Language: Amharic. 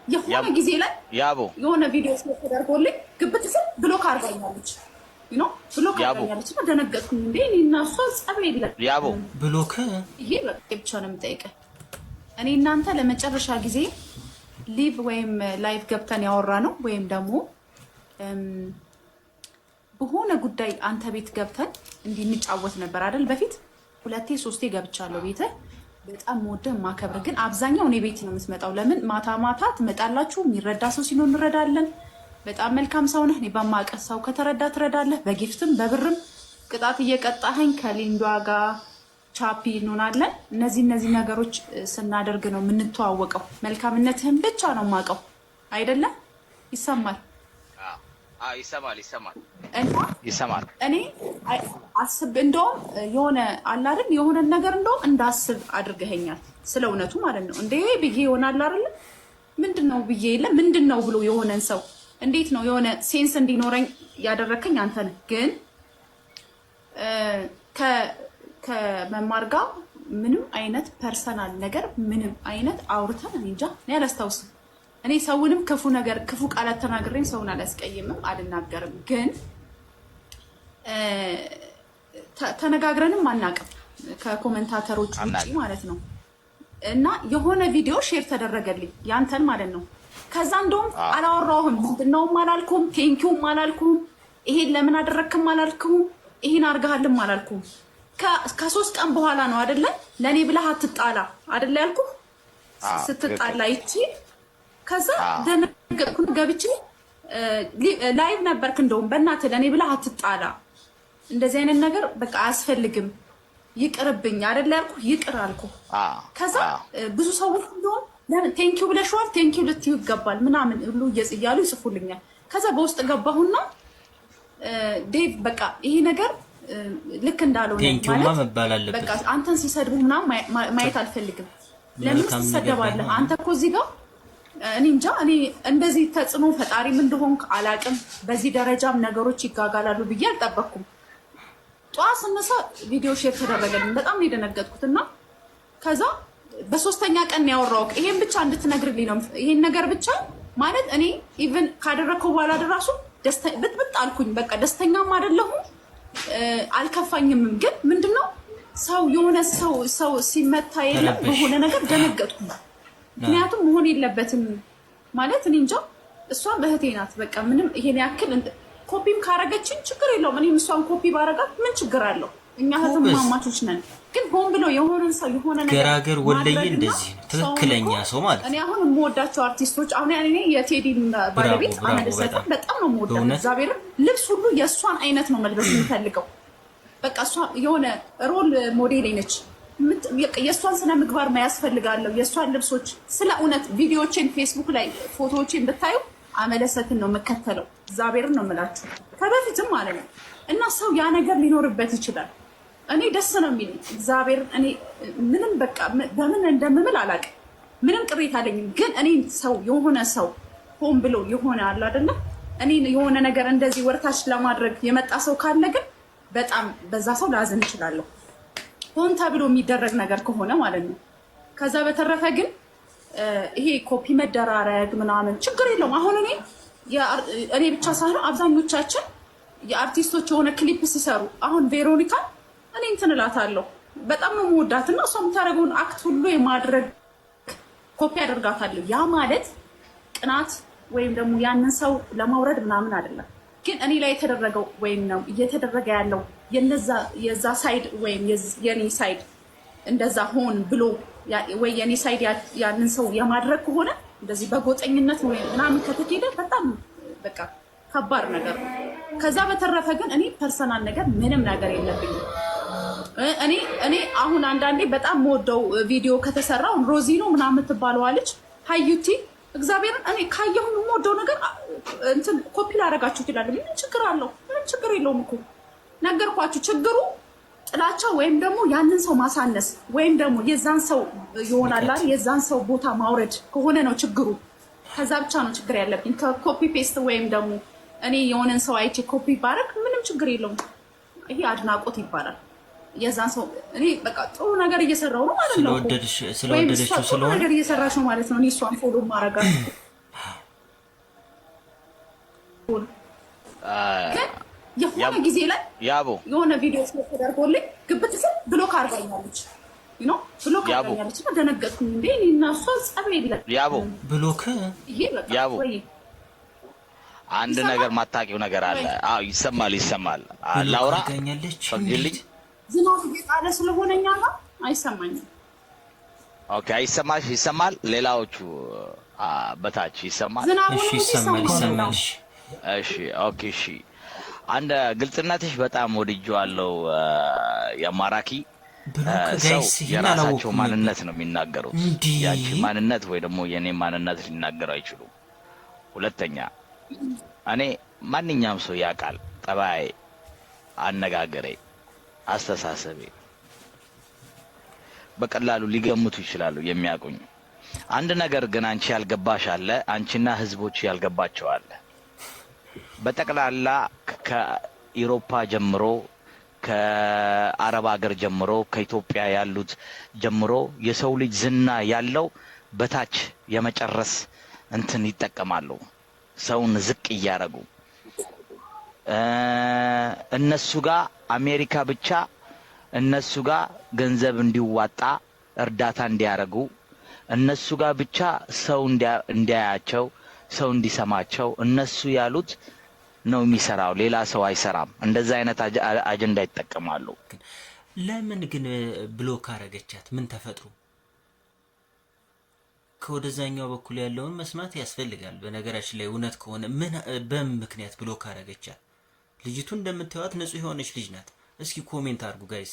የሆነ ጊዜ ላይ ያቦ የሆነ ቪዲዮ ተደርጎልኝ ግብት ስል block አድርጋኛለች፣ block አድርጋኛለች እና ደነገጥኩኝ። እንዴ፣ እኔ እና እሷ ጸብ የለም። ያቦ። Block። ይሄ በቃ ብቻ ነው የምጠይቀህ። እኔ እናንተ ለመጨረሻ ጊዜ live ወይም live ገብተን ያወራ ነው ወይም ደግሞ በሆነ ጉዳይ አንተ ቤት ገብተን እንዲህ እንጫወት ነበር አይደል? በፊት ሁለቴ ሶስቴ ገብቻለሁ ቤትህ። በጣም መወደህ ማከብር፣ ግን አብዛኛው እኔ ቤት ነው የምትመጣው። ለምን ማታ ማታ ትመጣላችሁ? የሚረዳ ሰው ሲኖር እንረዳለን። በጣም መልካም ሰው ነህ። እኔ በማቀህ ሰው ከተረዳ ትረዳለህ። በ gift ም በብርም ቅጣት እየቀጣኸኝ ከሊንዷ ጋር ቻፒ እንሆናለን። እነዚህ ነገሮች ስናደርግ ነው የምንተዋወቀው። መልካምነትህን ብቻ ነው የማውቀው። አይደለም? ይሰማል? ይሰማል፣ ይሰማል። እና ይሰማል። እኔ አስብ እንደውም የሆነ አለ አይደል፣ የሆነ ነገር እንደውም እንዳስብ አድርገኸኛል። ስለ እውነቱ ማለት ነው። እንዴ ብዬ ይሆናል አይደል፣ ምንድን ነው ብዬ የለ ምንድን ነው ብሎ የሆነን ሰው እንዴት ነው የሆነ sense እንዲኖረኝ ያደረግከኝ አንተ ነህ። ግን ከመማር ጋር ምንም አይነት personal ነገር ምንም አይነት አውርተን እኔ እንጃ፣ እኔ አላስታውስም። እኔ ሰውንም ክፉ ነገር ክፉ ቃላት ተናግሬም ሰውን አላስቀይምም፣ አልናገርም። ግን ተነጋግረንም አናውቅም ከ commentator ኦች ውጭ ማለት ነው። እና የሆነ ቪዲዮ share ተደረገልኝ ያንተን ማለት ነው። ከዛ እንደውም አላወራሁም፣ ምንድነውም አላልኩም፣ thank you ም አላልኩም፣ ይሄን ለምን አደረግክም አላልኩም፣ ይሄን አድርገሃልም አላልኩም። ከ3 ቀን በኋላ ነው አደለ ለእኔ ብለህ አትጣላ አደለ ያልኩህ፣ ስትጣላ ይቺ ከዛ ደነገጥኩ። ገብቼ live ነበርክ። እንደውም በእናትህ ለእኔ ብለህ አትጣላ፣ እንደዚህ አይነት ነገር በቃ አያስፈልግም፣ ይቅርብኝ አደለ ያልኩህ፣ ይቅር አልኩህ። ከዛ ብዙ ሰዎች እንደውም ለምን thank you ብለሽዋል፣ thank you ልትዩ ይገባል ምናምን ሁሉ እያሉ ይጽፉልኛል። ከዛ በውስጥ ገባሁና ዴቭ በቃ ይሄ ነገር ልክ እንዳልሆነ Thank you ማ ማለት መባል አለበት። በቃ አንተን ሲሰድቡ ምናምን ማየት አልፈልግም። ለምን መልካም ነገር ትሰደባለህ? ባይሆን አንተ እኮ እዚህ ጋር እኔ እንጃ፣ እኔ እንደዚህ ተጽዕኖ ፈጣሪም እንደሆንክ አላቅም። በዚህ ደረጃም ነገሮች ይጋጋላሉ ብዬ አልጠበቅኩም። ጠዋት ስነሳ ቪዲዮ share ተደረገልኝ። በጣም ነው የደነገጥኩት። እና ከዛ በሶስተኛ ቀን ያወራሁት ይሄን ብቻ እንድትነግርልኝ ነው። ይሄን ነገር ብቻ ማለት እኔ even ካደረግከው በኋላ ራሱ ብጥብጥ አልኩኝ። በቃ ደስተኛም አይደለሁም፣ አልከፋኝምም። ግን ምንድነው ሰው የሆነ ሰው ሲመታ የለም ተረበሽ። በሆነ ነገር ደነገጥኩ። ምክንያቱም መሆን የለበትም ማለት እኔ እንጃ። እሷም እህቴ ናት። በቃ ምንም ይሄን ያክል ኮፒም ካረገችን ችግር የለውም። እኔም እሷን ኮፒ ባረጋት ምን ችግር አለው? እኛ እህትማማቾች ነን። ግን ሆን ብሎ የሆነን ሰው የሆነ ነገር ገራገር ወለየ ማድረግና እንደዚህ ነው። ሰውን ትክክለኛ እኮ ሰው ማለት እኔ ነው። አሁን የምወዳቸው አርቲስቶች አሁን እኔ የቴዲን ባለቤት ብራቮ፣ አመለሰትን በጣም በጣም ነው የምወዳት። በእውነት። እግዚአብሔርን ልብስ ሁሉ የእሷን አይነት ነው መልበስ የምፈልገው። በቃ እሷ የሆነ role model ኤ ነች። የእሷን ስነ ምግባር መያዝ ፈልጋለሁ። የእሷን ልብሶች ስለ እውነት ቪዲዮቼን ፌስቡክ ላይ ፎቶዎቼን ብታዩ አመለሰትን ነው የምከተለው። እግዚአብሔርን ነው የምላችሁ ከበፊትም ማለት ነው። እና ሰው ያ ነገር ሊኖርበት ይችላል። እኔ ደስ ነው የሚለኝ እግዚአብሔርን። እኔ ምንም በቃ በምን እንደምምል አላውቅም። ምንም ቅሬታ አለኝም። ግን እኔ ሰው የሆነ ሰው ሆን ብሎ የሆነ አለ አይደለ፣ እኔ የሆነ ነገር እንደዚህ ወርታች ለማድረግ የመጣ ሰው ካለ ግን በጣም በዛ ሰው ላዝን እችላለሁ። ሆን ተብሎ የሚደረግ ነገር ከሆነ ማለት ነው። ከዛ በተረፈ ግን ይሄ ኮፒ መደራረግ ምናምን ችግር የለውም። አሁን እኔ ብቻ ሳይሆን አብዛኞቻችን የአርቲስቶች የሆነ ክሊፕ ሲሰሩ አሁን ቬሮኒካ እኔ እንትን እላታለሁ፣ በጣም ነው የምወዳት እና እሷ የምታደርገውን act ሁሉ የማድረግ ኮፒ አደርጋታለሁ። ያ ማለት ቅናት ወይም ደግሞ ያንን ሰው ለማውረድ ምናምን አይደለም። ግን እኔ ላይ የተደረገው ወይም ነው እየተደረገ ያለው የነዛ የዛ side ወይም የኔ side እንደዛ ሆን ብሎ ወይ የኔ side ያንን ሰው የማድረግ ከሆነ እንደዚህ በጎጠኝነት ወይ ምናምን ከተኬደ በጣም በቃ ከባድ ነገር ነው። ከዛ በተረፈ ግን እኔ personal ነገር ምንም ነገር የለብኝም። እኔ አሁን አንዳንዴ በጣም የምወደው ቪዲዮ ከተሰራ ሮዚኖ ምናምን የምትባለዋ ልጅ ሀዩቲ እግዚአብሔርን እኔ ካየሁኝ የምወደው ነገር እንትን ኮፒ ላደርጋችሁ ይችላል። ምን ችግር አለው? ምንም ችግር የለውም እኮ ነገርኳችሁ። ችግሩ ጥላቻ ወይም ደግሞ ያንን ሰው ማሳነስ ወይም ደግሞ የዛን ሰው ይሆናል አይደል? የዛን ሰው ቦታ ማውረድ ከሆነ ነው ችግሩ። ከዛ ብቻ ነው ችግር ያለብኝ። ከ copy paste ወይም ደግሞ እኔ የሆነን ሰው አይቼ ኮፒ ባረግ ምንም ችግር የለውም። ይሄ አድናቆት ይባላል። የዛን ሰው እኔ በቃ ጥሩ ነገር እየሰራው ነው ማለት ነው እኮ። ወይም እሷ ስለወደደችው ጥሩ ስለሆነ ነገር እየሰራች ነው ማለት ነው። እኔ እሷን follow ማረጋት ነው። ግን የሆነ ጊዜ ላይ ያቦ የሆነ ቪዲዮ ተደርጎልኝ ግብት ስል block አድርጋኛለች፣ block አድርጋኛለች እና ደነገጥኩኝ። እንዴ፣ እኔ እና እሷ ጸብ የለም። ያቦ Block ይሄ በቃ ያቦ ወይ አንድ ነገር ማታውቂው ነገር አለ። አዎ፣ ይሰማል ይሰማል። Block ላውራ አድርጋኛለች። ፈቅጂልኝ። እንዴት? ዝናብ እየጣለ ስለሆነ እኛ ጋር አይሰማኝም። Okay፣ አይሰማሽ? ይሰማል። ሌላዎቹ በታች ይሰማል። ዝናቡ እሺ ነው እንጂ ይሰማል ይሰማል። ይሰማል። እሺ። እሺ፣ okay፣ እሺ። አንድ ግልጽነትሽ በጣም ወድጄዋለሁ። የማራኪ Block ሰው Guys፣ ይህን የራሳቸው አላወኩም ነበር። ማንነት ነው የሚናገሩት። እንዲህ ያንቺ ማንነት ወይ ደግሞ የኔ ማንነት ሊናገሩ አይችሉም። ሁለተኛ እኔ ማንኛውም ሰው ያውቃል ጠባዬ፣ አነጋገሬ፣ አስተሳሰቤ በቀላሉ ሊገምቱ ይችላሉ የሚያውቁኝ። አንድ ነገር ግን አንቺ ያልገባሽ አለ፣ አንቺና ህዝቦች ያልገባቸው አለ። በጠቅላላ ከኢሮፓ ጀምሮ፣ ከአረብ ሀገር ጀምሮ፣ ከኢትዮጵያ ያሉት ጀምሮ የሰው ልጅ ዝና ያለው በታች የመጨረስ እንትን ይጠቀማሉ። ሰውን ዝቅ እያደረጉ እነሱ ጋር አሜሪካ ብቻ እነሱ ጋር ገንዘብ እንዲዋጣ፣ እርዳታ እንዲያደርጉ፣ እነሱ ጋር ብቻ ሰው እንዲያያቸው፣ ሰው እንዲሰማቸው፣ እነሱ ያሉት ነው የሚሰራው፣ ሌላ ሰው አይሰራም። እንደዛ አይነት አጀንዳ ይጠቀማሉ። ለምን ግን block አረገቻት? ምን ተፈጥሮ? ከወደዛኛው በኩል ያለውን መስማት ያስፈልጋል። በነገራችን ላይ እውነት ከሆነ ምን በምን ምክንያት block አረገቻት? ልጅቱ እንደምታዩት ንጹህ የሆነች ልጅ ናት። እስኪ comment አድርጉ guys።